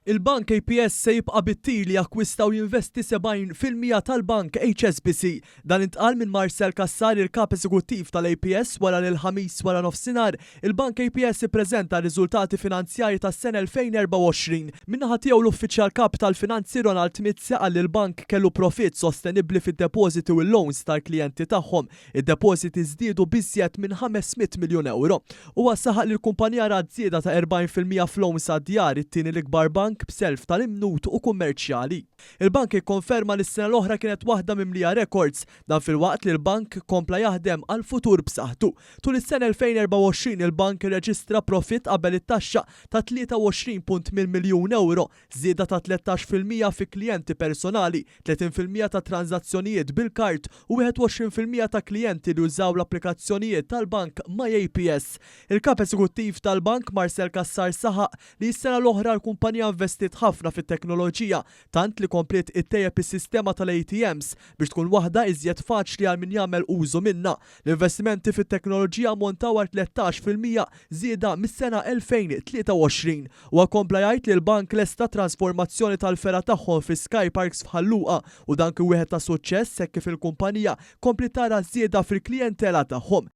Il-Bank APS se jibqa' bit-tir li jakkwista u jinvesti 70% tal-Bank HSBC. Dan intqal minn Marcel Cassar, il-Kap Eżekuttiv tal-APS, wara li l-Ħamis wara nofsinhar, il-Bank APS ippreżenta r-riżultati finanzjarji tas-sena 2024. Min-naħa tiegħu l-Uffiċjal Kap tal-Finanzi Ronald Mizzi qal li l-bank kellu profitt sostenibbli fid-depożiti u l-loans tal-klijenti tagħhom. Id-depożiti żdiedu b'iżjed minn 500 miljun ewro. Huwa saħaq li l-kumpanija rat żieda ta' 40% f'loans għad-djar, it-tieni l-ikbar bank b'self tal-imnut u kummerċjali. Il-bank ikkonferma li s-sena l-oħra kienet waħda mimlija rekords, dan filwaqt li l-bank kompla jaħdem għal futur b'saħħtu. Tul is-sena 2024 il-bank irreġistra profitt qabel it-taxxa ta' 23.8 miljun ewro, żieda ta' 13% fi klijenti personali, 30% ta' tranżazzjonijiet bil-kard u 21% ta' klijenti li użaw l-applikazzjonijiet tal-bank MyAPS. Il-Kap Eżekuttiv tal-bank Marcel Cassar saħaq li s-sena l-oħra l-kumpanija investiet ħafna fit-teknoloġija, tant li kompliet ittejjeb is-sistema tal-ATMs biex tkun waħda iżjed faċli għal min jagħmel użu minnha. L-investimenti fit-teknoloġija ammontaw għal 13% żieda mis-sena 2023. Huwa kompla jgħid li l-bank lesta transformazzjoni tal-fergħa tagħhom fi Sky Parks f'Ħal Luqa u dan kien wieħed ta' suċċess hekk kif il-kumpanija kompliet tara żieda fil-klijentela tagħhom.